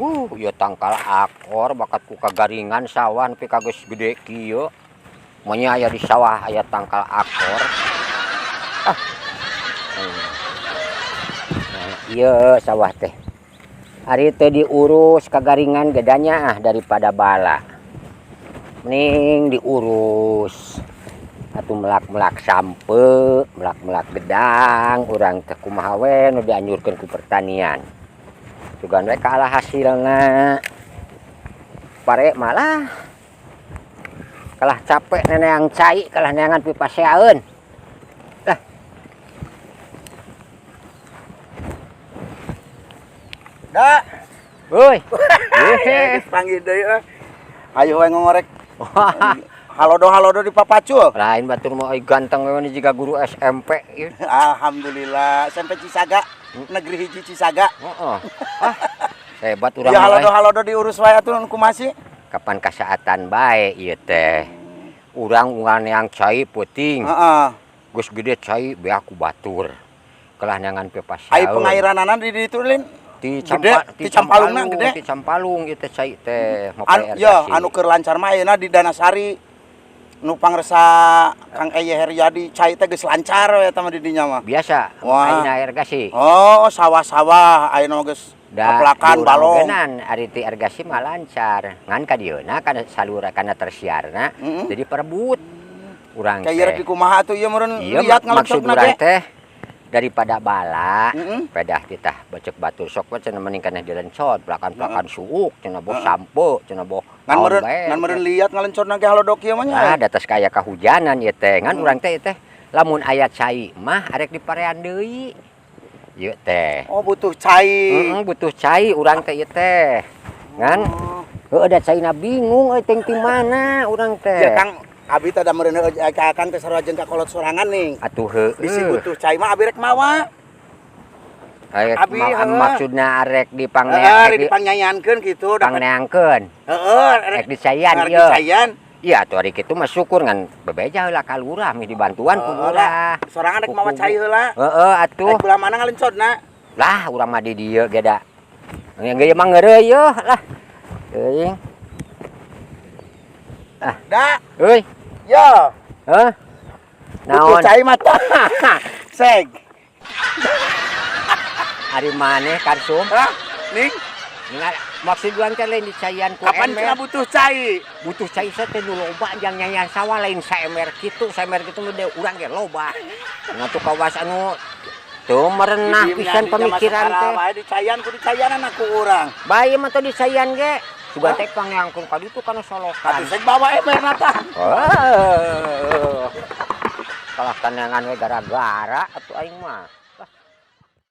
Ieu tangkal akor bakat ku kagaringan sawah nepi ka geus gede kieu. Monya aya di sawah aya tangkal akor. Ah. Nah, ieu sawah teh. Ari teh diurus kagaringan gedanya ah daripada bala. Mending diurus. Atuh melak-melak sampe, melak-melak gedang, urang teh kumaha we nu dianjurkeun ku pertanian. Sugan we kalah hasilna. Pare malah kalah capek neneang cai, kalah neangan pipaseaeun. Lah. Da. Woi. Geus panggil deui euy. Ayo we ngorek. Halodo-halodo di papacul. Lain batur mah euy ganteng we jiga guru SMP ieu. Alhamdulillah SMP Cisaga, negeri hiji Cisaga. Heeh. Ah, hebat urang Ya mah, euy. Halodo-halodo diurus wae atuh nu kumasi. Kapan kasaatan bae ieu teh. Urang unggal neang cai peuting. Heeh. Geus gede cai beak ku batur. Kalah neangan pipaseaeun. Ai pengairanana di ditu lin. Ti Gede, Campa, ti Campalungna gede. Ti Campalung ieu teh cai teh Anu, ya, anu keur lancar mah ayeuna di Danasari. Nu pangresa Kang Eye Heryadi cai teh geus lancar we eta mah di dinya mah. Biasa, Wah. ayeuna irigasi. Oh, sawah-sawah ayeuna mah geus Da, kaplakan di urang balong. ogenan, ari ti irigasi mah lancar. Ngan ka dieuna kana saluran kana tersiarna jadi perebut. Urang Kayak rek teh. di kumaha atuh ieu meureun Iya, liat maksud ngalencotna urang ge. teh daripada bala, pedah titah becek batur sok we cenah mending kana dilencot, pelakan-pelakan suuk cenah boh sampe cenah boh Ngan naon meureun bae. Ngan meureun liat ngalencotna ge halodo kieu mah nya. Ah, da tos kaya kahujanan ieu teh. Ngan urang teh ieu teh lamun aya cai mah arek diparean deui. Ieu teh. Oh, butuh cai. Heeh, butuh cai urang teh ieu teh. Ngan Oh. heueuh da caina bingung euy teh ti mana urang teh. Ya Kang, abi teh da meureun ka Kang teh sarua jeung ka kolot sorangan nih. Atuh heueuh. Bisi butuh cai mah abi rek mawa. Arek Abi, heueuh. maksudna arek Heeh, rek dipangyanyankeun kitu da. dipangneangkeun. Heeh, Rek dicaian rek ieu. dicaian. Iya atuh ari kitu mah syukur ngan bebeja heula ka lurah mih dibantuan ku Heeh, lurah. Sorangan rek Ku mawa kubu. cai heula. Heeh atuh. Rek belah mana ngalencotna? Lah urang mah di dieu ge da. Yang ge mah ngeureuy yeuh lah. Teuing. Ah. Da. Euy. Yo. Heuh. Butuh Naon? cai mah tah. Seg. Ari maneh Karsum? Hah? Ning, Ngan maksud urang teh lain dicaian ku kapan ember. cenah butuh cai? Butuh cai teh nu loba jang nyanyian sawah lain saember kitu, saember kitu mah urang ge loba. Ngatuh kawas anu teu merenah pisan pemikiran teh. Wae dicaian ku dicaianan ku urang. Bae mah teh dicaian ge. Sugan teh pangneangkeun ka ditu kana solokan. Atuh seg bawa emberna tah. Oh. Kalah kaneangan we gara-gara atuh aing mah.